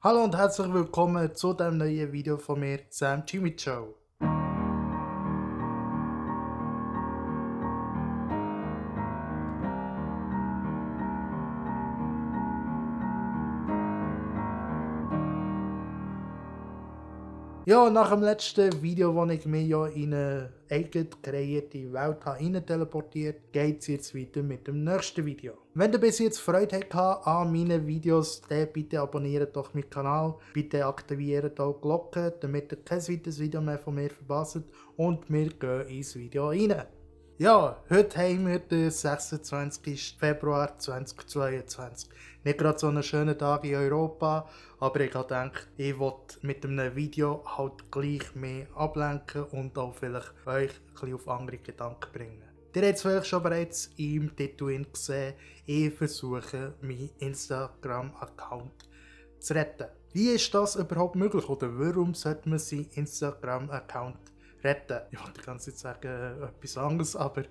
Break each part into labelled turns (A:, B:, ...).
A: Hallo und herzlich willkommen zu diesem neuen Video von mir, Sam Jimmy Show. Ja, nach dem letzten Video, wo ich mich ja in eine eigen kreierte Welt habe teleportiert, geht es jetzt weiter mit dem nächsten Video. Wenn ihr bis jetzt Freude habt an meinen Videos, dann bitte abonniert doch meinen Kanal, bitte aktiviert auch die Glocke, damit ihr kein weiteres Video mehr von mir verpasst und wir gehen ins Video rein. Ja, heute haben wir den 26. Februar 2022. Nicht gerade so einen schönen Tag in Europa, aber ich habe gedacht, ich wollte mit einem Video halt gleich mehr ablenken und auch vielleicht euch ein bisschen auf andere Gedanken bringen. Ihr habt es vielleicht schon bereits im Titel gesehen, ich versuche meinen Instagram-Account zu retten. Wie ist das überhaupt möglich oder warum sollte man seinen Instagram-Account retten? Ich wollte ganz nicht sagen etwas anderes, aber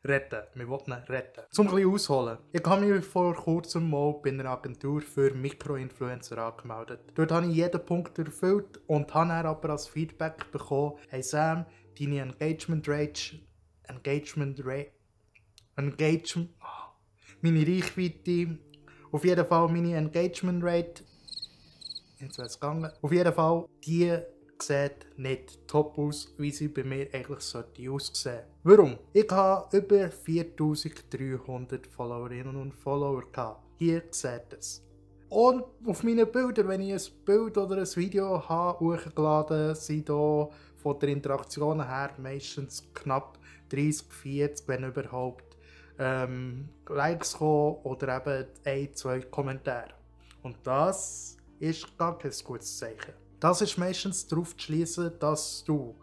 A: retten. Wir wollten ihn retten. Zum ein bisschen ausholen. Ich habe mich vor kurzem mal bei einer Agentur für Mikroinfluencer angemeldet. Dort habe ich jeden Punkt erfüllt und habe dann aber als Feedback bekommen: Hey Sam, deine meine Reichweite, auf jeden Fall meine Engagement Rate, jetzt wäre es gegangen, auf jeden Fall, die sieht nicht top aus, wie sie bei mir eigentlich sollte aussehen. Warum? Ich habe über 4300 Followerinnen und Follower gehabt. Hier seht es. Und auf meinen Bildern, wenn ich ein Bild oder ein Video habe hochgeladen, sind hier von der Interaktion her meistens knapp 30, 40, wenn überhaupt, Likes kommen oder eben 1, 2 Kommentare. Und das ist gar kein gutes Zeichen. Das ist meistens darauf zu schließen, dass du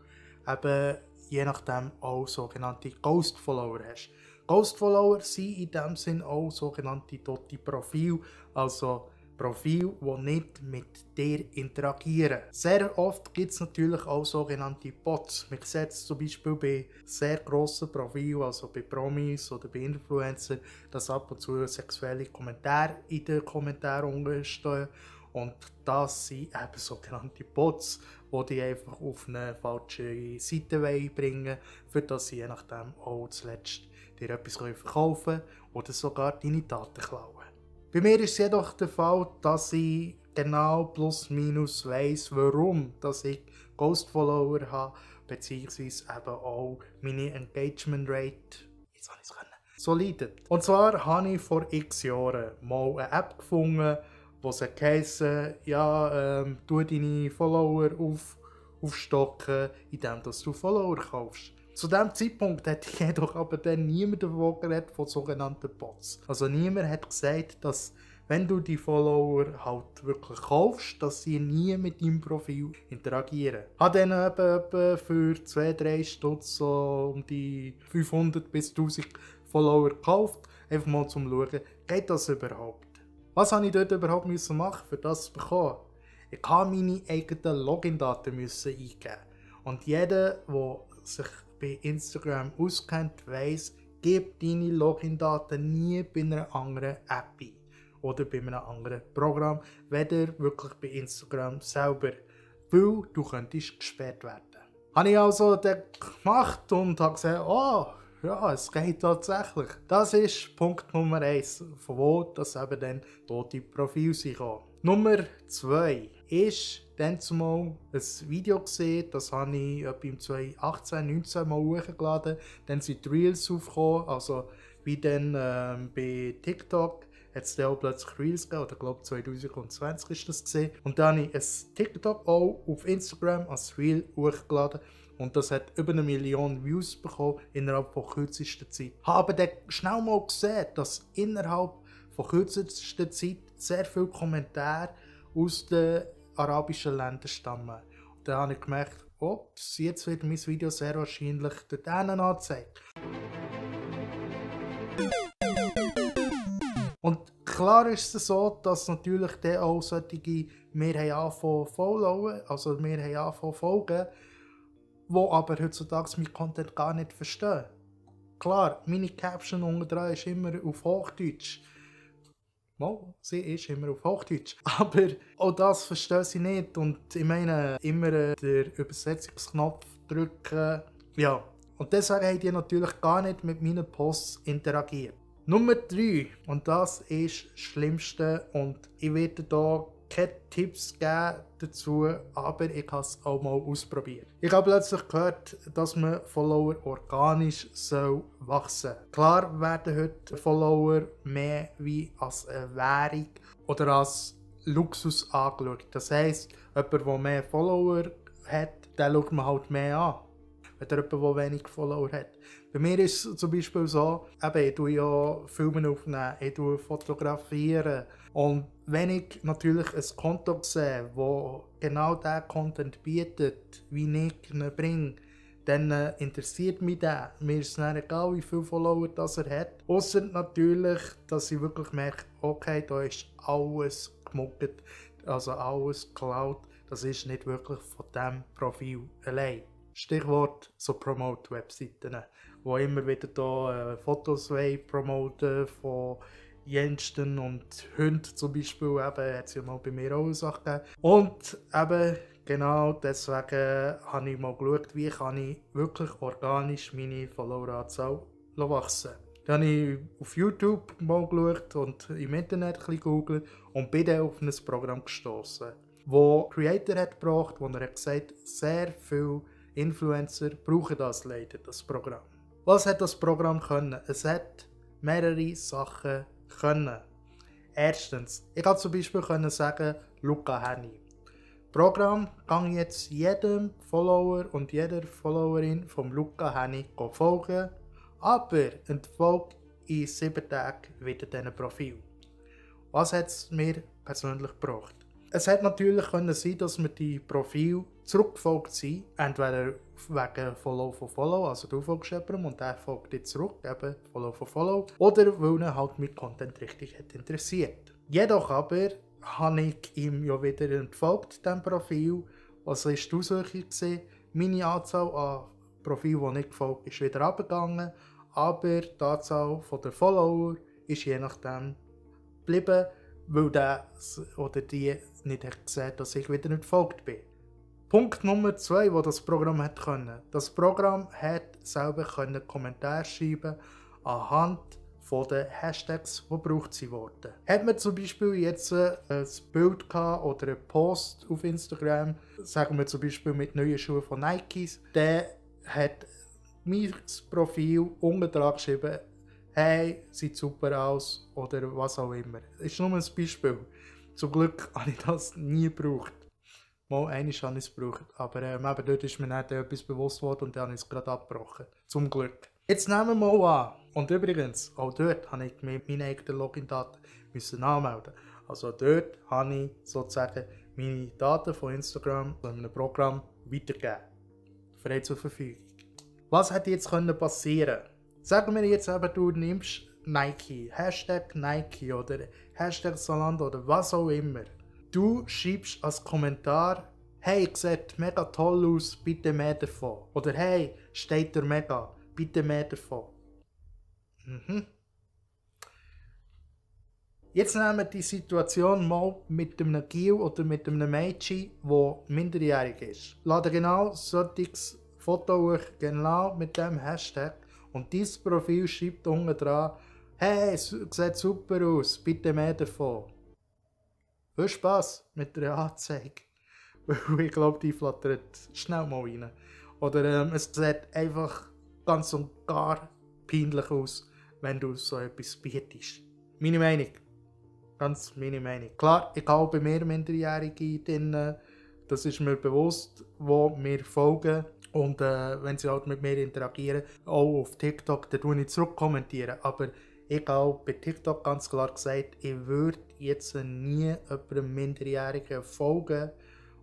A: eben je nachdem auch sogenannte Ghost Follower hast. Ghost Follower sind in dem Sinn auch sogenannte tote Profile, also Profile, die nicht mit dir interagieren. Sehr oft gibt es natürlich auch sogenannte Bots. Man sieht es zum Beispiel bei sehr grossen Profilen, also bei Promis oder bei Influencern, dass ab und zu sexuelle Kommentare in den Kommentaren stehen. Und das sind eben sogenannte Bots, die dich einfach auf eine falsche Seite bringen wollen, für das sie je nachdem auch zuletzt dir etwas verkaufen oder sogar deine Daten klauen. Bei mir ist es jedoch der Fall, dass ich genau plus minus weiss, warum dass ich Ghost Follower habe, beziehungsweise eben auch meine Engagement Rate, jetzt habe ich es können, so leidet. Und zwar habe ich vor x Jahren mal eine App gefunden, wo es heisst, ja, tu deine Follower aufstocken, indem du Follower kaufst. Zu diesem Zeitpunkt hat jedoch aber dann niemand davon geredet von sogenannten Bots. Also niemand hat gesagt, dass wenn du die Follower halt wirklich kaufst, dass sie nie mit deinem Profil interagieren. Ich habe dann etwa für 2-3 Stutz so um die 500 bis 1000 Follower gekauft, einfach mal zum Schauen, geht das überhaupt? Was musste ich dort überhaupt machen, für das zu bekommen? Ich musste meine eigenen Login-Daten eingeben. Und jeder, der sich bei Instagram auskennt, weiss, gib deine Login-Daten nie bei einer anderen App ein. Oder bei einem anderen Programm, weder wirklich bei Instagram selber. Weil du könntest gesperrt werden. Habe ich also dann gemacht und habe gesagt, oh, ja, es geht tatsächlich. Das ist Punkt Nummer 1, von wo das eben dann tote Profile sind. Nummer 2 ist dann zumal ein Video gesehen, das habe ich im 2018, 19 mal hochgeladen. Dann sind die Reels aufgekommen, also wie dann bei TikTok hat es dann auch plötzlich Reels gegeben, oder ich glaube 2020 ist das gesehen. Und dann habe ich ein TikTok auch auf Instagram als Reel hochgeladen. Und das hat über 1 Million Views bekommen innerhalb von kürzester Zeit. Ich habe aber dann schnell mal gesehen, dass innerhalb von kürzester Zeit sehr viele Kommentare aus den arabischen Ländern stammen. Und dann habe ich gemerkt, ups, jetzt wird mein Video sehr wahrscheinlich dort angezeigt. Und klar ist es so, dass natürlich dann auch solche wir haben angefangen followen, also wir haben angefangen folgen, die aber heutzutage meinen Content gar nicht verstehen. Klar, meine Caption unten dran ist immer auf Hochdeutsch. Mal, sie ist immer auf Hochdeutsch. Aber auch das verstehe ich nicht. Und ich meine, immer den Übersetzungsknopf drücken. Ja, und deswegen haben die natürlich gar nicht mit meinen Posts interagiert. Nummer 3, und das ist das Schlimmste, und ich werde hier keine Tipps geben dazu, aber ich habe es auch mal ausprobiert. Ich habe plötzlich gehört, dass man Follower organisch wachsen soll. Klar werden heute Follower mehr wie als eine Währung oder als Luxus angeschaut. Das heisst, jemand, der mehr Follower hat, den schaut man halt mehr an. Wenn jemand, der wenig Follower hat. Bei mir ist es zum Beispiel so, ich tue ja Filme aufnehmen, ich fotografieren. Und wenn ich natürlich ein Konto sehe, das genau diesen Content bietet, wie ich ihn bringe, dann interessiert mich der. Mir ist es nicht egal, wie viele Follower das er hat. Ausser natürlich, dass ich wirklich merke, okay, da ist alles gemuckt, also alles geklaut. Das ist nicht wirklich von diesem Profil allein. Stichwort so Promote-Webseiten, wo immer wieder da Fotos promoten von Jensten und Hunden zum Beispiel, eben, hat es ja mal bei mir auch eine Sache gegeben. Und eben genau deswegen habe ich mal geschaut, wie kann ich wirklich organisch meine Followeranzahl wachsen. Dann habe ich auf YouTube mal geschaut und im Internet ein bisschen gegoogelt und bin dann auf ein Programm gestoßen, wo Creator hat gebracht, wo er hat gesagt, sehr viele Influencer brauchen das leider, das Programm. Was hat das Programm können? Es hat mehrere Sachen können. Erstens, ich kann zum Beispiel sagen, Luca Henny. Programm kann jetzt jedem Follower und jeder Followerin vom Luca Henny folgen, aber entfolgt in 7 Tagen wieder diesem Profil. Was hat es mir persönlich gebracht? Es hätte natürlich können sein, dass mir die Profile zurückgefolgt sind, entweder wegen Follow von Follow, also du folgst jemandem und der folgt dir zurück, eben Follow von Follow, oder weil ihn halt mit Content richtig hat interessiert. Jedoch aber habe ich ihm ja wieder entfolgt, diesem Profil. Was war die Auswirkung? Meine Anzahl an Profilen, die nicht gefolgt ist wieder runtergegangen, aber die Anzahl der Follower ist je nachdem geblieben, weil der oder die nicht hat gesehen, dass ich wieder nicht gefolgt bin. Punkt Nummer 2, wo das Programm hat können. Das Programm hat selber Kommentare schreiben anhand der Hashtags, die gebraucht wurden. Hat man zum Beispiel jetzt ein Bild gehabt oder einen Post auf Instagram, sagen wir zum Beispiel mit neuen Schuhen von Nikes, der hat mein Profil unten dran geschrieben, hey, sieht super aus oder was auch immer. Das ist nur ein Beispiel. Zum Glück habe ich das nie gebraucht. Mal einmal habe ich es gebraucht, aber eben dort ist mir nicht etwas bewusst worden und dann habe ich es gerade abgebrochen. Zum Glück. Jetzt nehmen wir mal an. Und übrigens, auch dort habe ich mit meinen eigenen Login-Daten anmelden. Also dort habe ich sozusagen meine Daten von Instagram von einem Programm weitergegeben. Frei zur Verfügung. Was hätte jetzt passieren können? Sagen wir jetzt eben, du nimmst Nike, Hashtag Nike oder Hashtag Zalando oder was auch immer. Du schreibst als Kommentar, hey, sieht mega toll aus, bitte mehr davon. Oder hey, steht der mega, bitte mehr davon. Jetzt nehmen wir die Situation mal mit einem Gil oder mit einem Mädchen, das minderjährig ist. Lade genau solches Foto genau mit dem Hashtag und dieses Profil schreibt unten dran, hey, es sieht super aus, bitte mehr davon. Viel Spass mit der Anzeige. Ich glaube, die flattert schnell mal rein. Oder es sieht einfach ganz und gar peinlich aus, wenn du so etwas bietest. Meine Meinung. Ganz meine Meinung. Klar, ich habe bei mir Minderjährige drin, das ist mir bewusst, wo mir folgen. Und wenn sie halt mit mir interagieren, auch auf TikTok, dann tue ich zurückkommentieren. Aber ich habe bei TikTok ganz klar gesagt, ich würde jetzt nie jemandem Minderjährigen folgen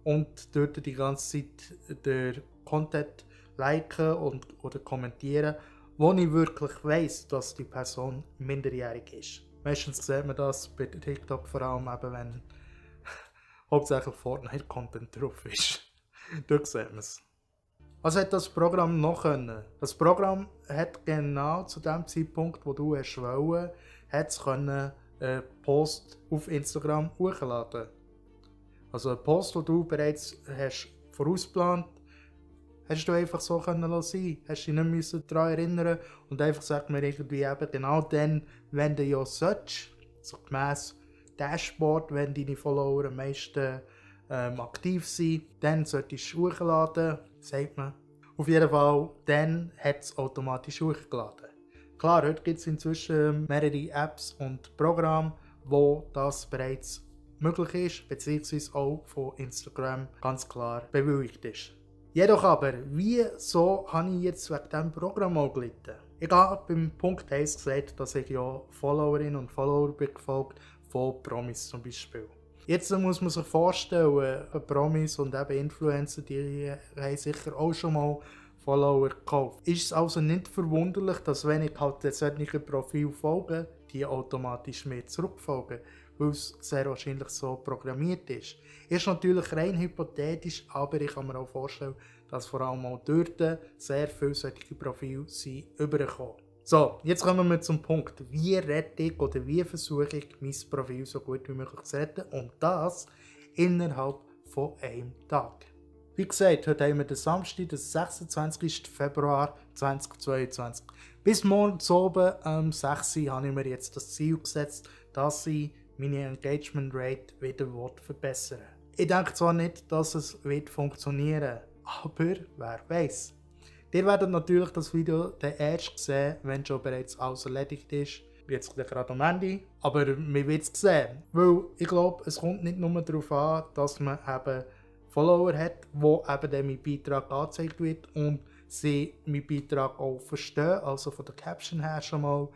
A: und dort die ganze Zeit den Content liken oder kommentieren, wo ich wirklich weiss, dass die Person minderjährig ist. Meistens sieht man das bei TikTok vor allem, eben, wenn hauptsächlich Fortnite-Content drauf ist. Dort sieht man es. Was hat das Programm noch können? Das Programm hat genau zu dem Zeitpunkt, wo du es wollen, hat es können einen Post auf Instagram hochladen. Also einen Post, den du bereits hast vorausgeplant, hast du einfach so können lassen. Hast dich nicht daran erinnern und einfach sagt mir irgendwie eben genau dann, wenn du ja sollst, so gemäss Dashboard, wenn deine Follower am meisten aktiv sind, dann solltest du hochladen, sagt man. Auf jeden Fall, dann hat es automatisch hochgeladen. Klar, heute gibt es inzwischen mehrere Apps und Programme, wo das bereits möglich ist, beziehungsweise auch von Instagram ganz klar bewilligt ist. Jedoch aber, wieso habe ich jetzt wegen diesem Programm auch gelitten? Ich habe beim Punkt 1 gesagt, dass ich ja Followerinnen und Follower bin gefolgt von Promis zum Beispiel. Jetzt muss man sich vorstellen, Promis und eben Influencer, die haben sicher auch schon mal Follower gekauft. Ist es also nicht verwunderlich, dass wenn ich halt solchen Profil folge, die automatisch mir zurückfolgen, weil es sehr wahrscheinlich so programmiert ist. Ist natürlich rein hypothetisch, aber ich kann mir auch vorstellen, dass vor allem auch dort sehr viele solche Profile sind übergekommen. So, jetzt kommen wir zum Punkt, wie rette ich oder wie versuche ich mein Profil so gut wie möglich zu retten und das innerhalb von einem Tag. Wie gesagt, heute haben wir den Samstag, den 26. Februar 2022. Bis morgen oben um 6 Uhr habe ich mir jetzt das Ziel gesetzt, dass ich meine Engagement Rate wieder verbessern will. Ich denke zwar nicht, dass es funktionieren wird, aber wer weiß. Ihr werdet natürlich das Video dann erst sehen, wenn schon bereits alles erledigt ist. Jetzt gerade am Ende. Aber wir werden es sehen. Weil ich glaube, es kommt nicht nur darauf an, dass man eben Follower hat, wo eben dann mein Beitrag angezeigt wird und sie meinen Beitrag auch verstehen, also von der Caption her schon mal.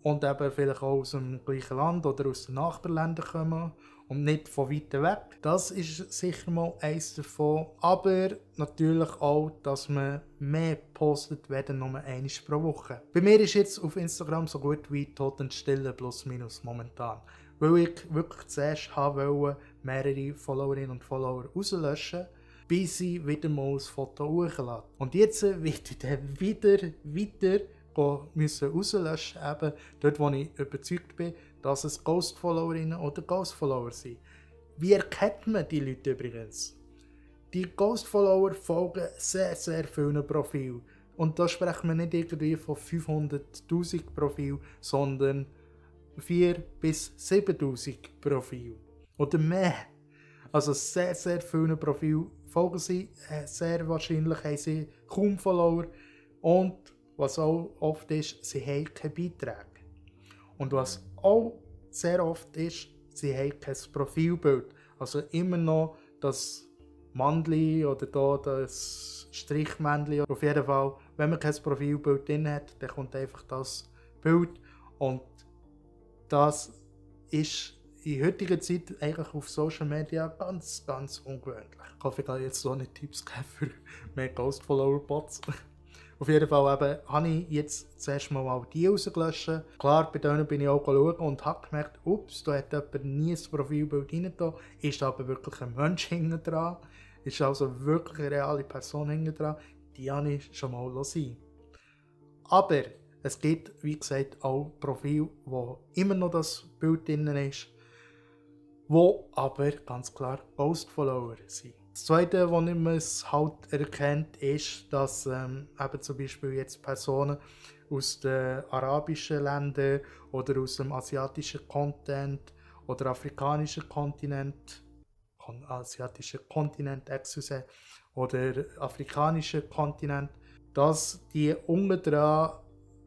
A: Und eben vielleicht auch aus dem gleichen Land oder aus den Nachbarländern kommen und nicht von weit weg. Das ist sicher mal eins davon. Aber natürlich auch, dass man mehr postet, wenn nur einmal pro Woche. Bei mir ist jetzt auf Instagram so gut wie Totenstille plus minus momentan. Weil ich wirklich zuerst wollte mehrere Followerinnen und Follower rauslöschen, bis ich wieder mal ein Foto hochlade. Und jetzt werde ich dann wieder müssen rauslöschen, eben dort, wo ich überzeugt bin, dass es Ghost-Followerinnen oder Ghost-Follower sind. Wie erkennt man die Leute übrigens? Die Ghost-Follower folgen sehr, sehr vielen Profilen. Und da sprechen wir nicht irgendwie von 500'000 Profilen, sondern 4.000 bis 7.000 Profile. Oder mehr. Also sehr, sehr viele Profile folgen sie. Sehr wahrscheinlich haben sie kaum Follower. Und was auch oft ist, sie haben keine Beiträge. Und was auch sehr oft ist, sie haben kein Profilbild. Also immer noch das Mandli oder da das Strichmännchen. Auf jeden Fall, wenn man kein Profilbild drin hat, dann kommt einfach das Bild. Und das ist in heutiger Zeit eigentlich auf Social Media ganz, ganz ungewöhnlich. Ich hoffe, ich kann jetzt so nicht Tipps geben für mehr Ghost-Follower-Bots. Auf jeden Fall habe ich jetzt zuerst mal auch die rausgelöscht. Klar, bei denen bin ich auch schauen und habe gemerkt, ups, da hat jemand nie ein Profilbild rein da. Ist aber wirklich ein Mensch hinten dran. Ist also wirklich eine reale Person hinten dran. Die habe ich schon mal sein. Aber es gibt, wie gesagt, auch Profile, wo immer noch das Bild drin ist, wo aber ganz klar Ghost-Follower sind. Das Zweite, was man halt erkennt, ist, dass eben zum Beispiel jetzt Personen aus den arabischen Ländern oder aus dem asiatischen Kontinent oder afrikanischen Kontinent, oder afrikanischen Kontinent, dass die unten dran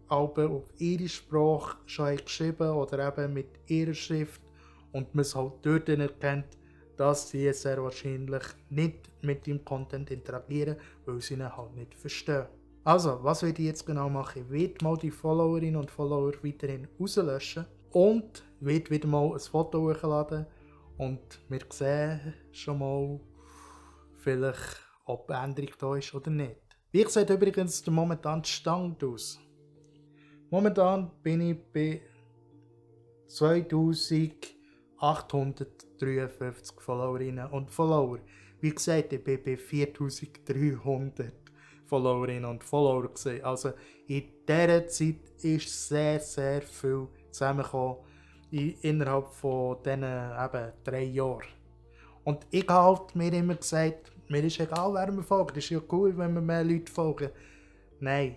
A: auf ihre Sprache schon geschrieben oder eben mit ihrer Schrift und man es halt dort erkennt, dass sie sehr wahrscheinlich nicht mit dem Content interagieren, weil sie ihn halt nicht verstehen. Also, was werde ich jetzt genau machen? Ich werde mal die Followerinnen und Follower weiterhin rauslöschen und werde wieder mal ein Foto hochladen und wir sehen schon mal vielleicht, ob eine Änderung da ist oder nicht. Wie sieht übrigens der momentane Stand aus? Momentan bin ich bei 2853 Followerinnen und Follower. Wie gesagt, ich bin bei 4300 Followerinnen und Follower gewesen. Also in dieser Zeit ist sehr, sehr viel zusammengekommen. innerhalb von diesen eben 3 Jahren. Und ich habe halt mir immer gesagt, mir ist egal, wer mir folgt. Es ist ja cool, wenn mir mehr Leute folgen. Nein.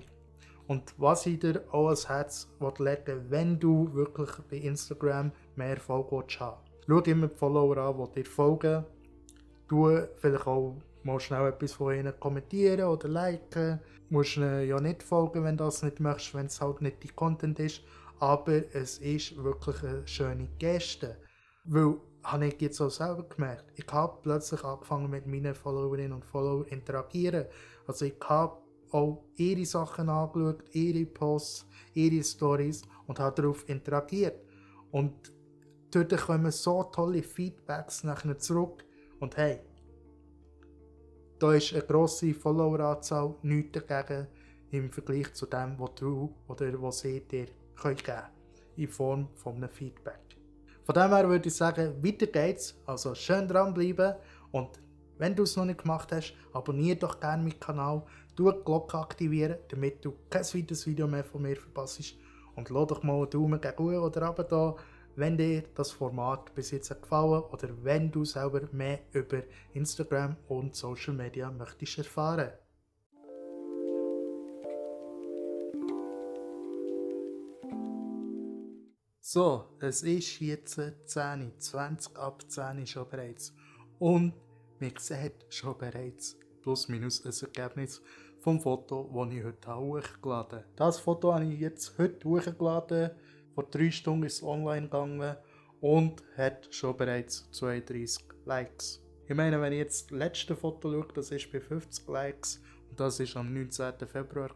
A: Und was ich dir auch ans Herz legen will, wenn du wirklich bei Instagram mehr Folgen haben willst, schau immer die Follower an, die dir folgen. Du vielleicht auch mal schnell etwas von ihnen kommentieren oder liken. Du musst ihnen ja nicht folgen, wenn du das nicht möchtest, wenn es halt nicht dein Content ist. Aber es ist wirklich eine schöne Geste. Weil, habe ich jetzt auch selber gemerkt, ich habe plötzlich angefangen mit meinen Followerinnen und Followern zu interagieren. Also ich habe auch ihre Sachen angeschaut, ihre Posts, ihre Stories und habe darauf interagiert. Und dort kommen so tolle Feedbacks nachher zurück. Und hey, da ist eine grosse Followeranzahl nichts dagegen im Vergleich zu dem, was du oder was sie dir geben können, in Form von einem Feedback. Von dem her würde ich sagen, weiter geht's. Also schön dranbleiben und wenn du es noch nicht gemacht hast, abonniere doch gerne meinen Kanal, die Glocke aktivieren, damit du kein weiteres Video mehr von mir verpasst. Und lass doch mal einen Daumen gegen oben oder runter da, wenn dir das Format bis jetzt gefallen oder wenn du selber mehr über Instagram und Social Media möchtest erfahren. So, es ist jetzt 10, 20 ab 10 schon bereits. Und man sieht schon bereits plus minus ein Ergebnis vom Foto, das ich heute hochgeladen habe. Das Foto habe ich jetzt heute hochgeladen. Vor 3 Stunden ist es online gegangen und hat schon bereits 32 Likes. Ich meine, wenn ich jetzt das letzte Foto schaue, das ist bei 50 Likes und das war am 19. Februar.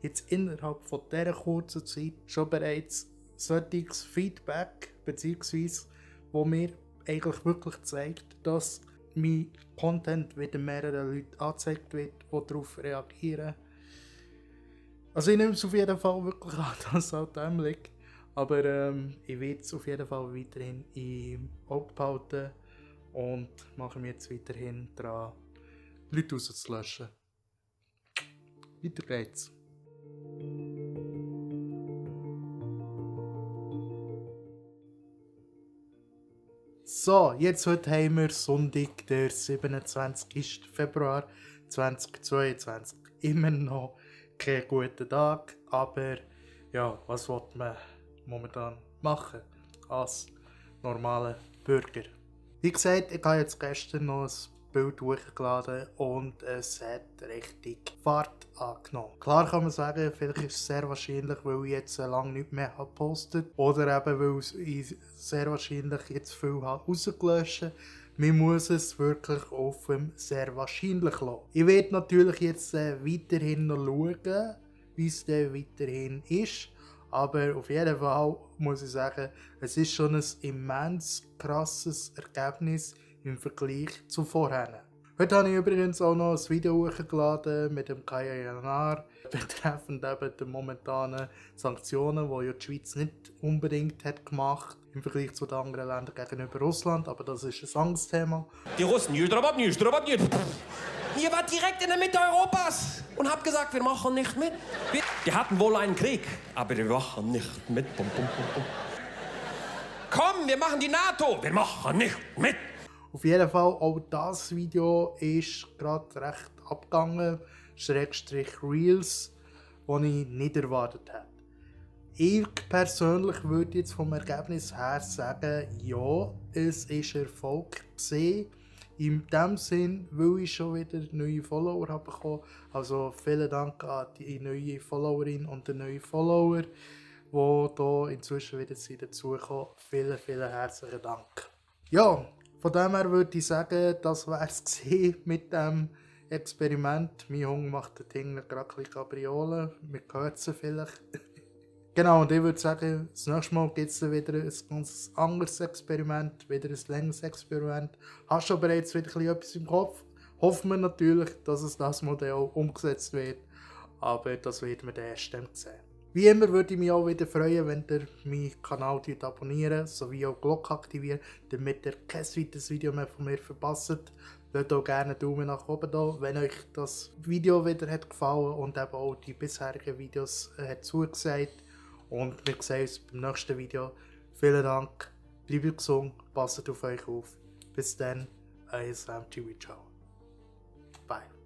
A: Jetzt innerhalb von dieser kurzen Zeit schon bereits solches Feedback, beziehungsweise wo mir eigentlich wirklich zeigt, dass mein Content wieder mehreren Leuten angezeigt wird, die darauf reagieren. Also ich nehme es auf jeden Fall wirklich an, dass es an dem liegt. Aber ich werde es auf jeden Fall weiterhin im Auge behalten und mache mir jetzt weiterhin daran, Leute rauszulöschen. Weiter geht's. So, jetzt heute haben wir Sonntag, der 27. Februar 2022. Immer noch kein guter Tag, aber ja, was will man momentan machen als normaler Bürger? Wie gesagt, ich habe jetzt gestern noch ein Bild hochgeladen und es hat richtig Fahrt angenommen. Klar kann man sagen, vielleicht ist es sehr wahrscheinlich, weil ich jetzt lange nicht mehr gepostet habe oder eben weil ich sehr wahrscheinlich jetzt viel rausgelöscht habe. Man muss es wirklich auf dem sehr wahrscheinlich lassen. Ich werde natürlich jetzt weiterhin noch schauen, wie es dann weiterhin ist. Aber auf jeden Fall muss ich sagen, es ist schon ein immens krasses Ergebnis im Vergleich zu vorher. Heute habe ich übrigens auch noch ein Video hochgeladen mit dem Kaya Yanar betreffend eben die momentanen Sanktionen, die ja die Schweiz nicht unbedingt hat gemacht im Vergleich zu den anderen Ländern gegenüber Russland, aber das ist ein anderes Thema.
B: Die Russen, ihr wart direkt in der Mitte Europas und habt gesagt, wir machen nicht mit. Wir hatten wohl einen Krieg, aber wir machen nicht mit. Komm, wir machen die NATO, wir machen nicht mit.
A: Auf jeden Fall, auch das Video ist gerade recht abgegangen, Schrägstrich Reels, die ich nicht erwartet habe. Ich persönlich würde jetzt vom Ergebnis her sagen, ja, es ist Erfolg gewesen. In dem Sinn, weil ich schon wieder neue Follower habe bekommen. Also vielen Dank an die neue Followerin und den neuen Follower, die hier inzwischen wieder dazukommen. Vielen, vielen herzlichen Dank. Ja, von dem her würde ich sagen, das war es mit dem Experiment. Mein Hunger macht den Ding gerade ein bisschen Kabriolen. Man hört sie vielleicht. Genau, und ich würde sagen, das nächste Mal gibt es wieder ein ganz anderes Experiment, wieder ein längeres Experiment. Hast schon bereits wieder etwas im Kopf? Hoffen wir natürlich, dass es das Modell umgesetzt wird, aber das wird man dann erst sehen. Wie immer würde ich mich auch wieder freuen, wenn ihr meinen Kanal abonniert sowie auch die Glocke aktiviert, damit ihr kein weiteres Video mehr von mir verpasst. Lasst auch gerne einen Daumen nach oben da, wenn euch das Video wieder hat gefallen und eben auch die bisherigen Videos hat zugesagt. Und wir sehen uns beim nächsten Video. Vielen Dank, bleibt gesund, passt auf euch auf. Bis dann, euer Sam TV. Ciao. Bye.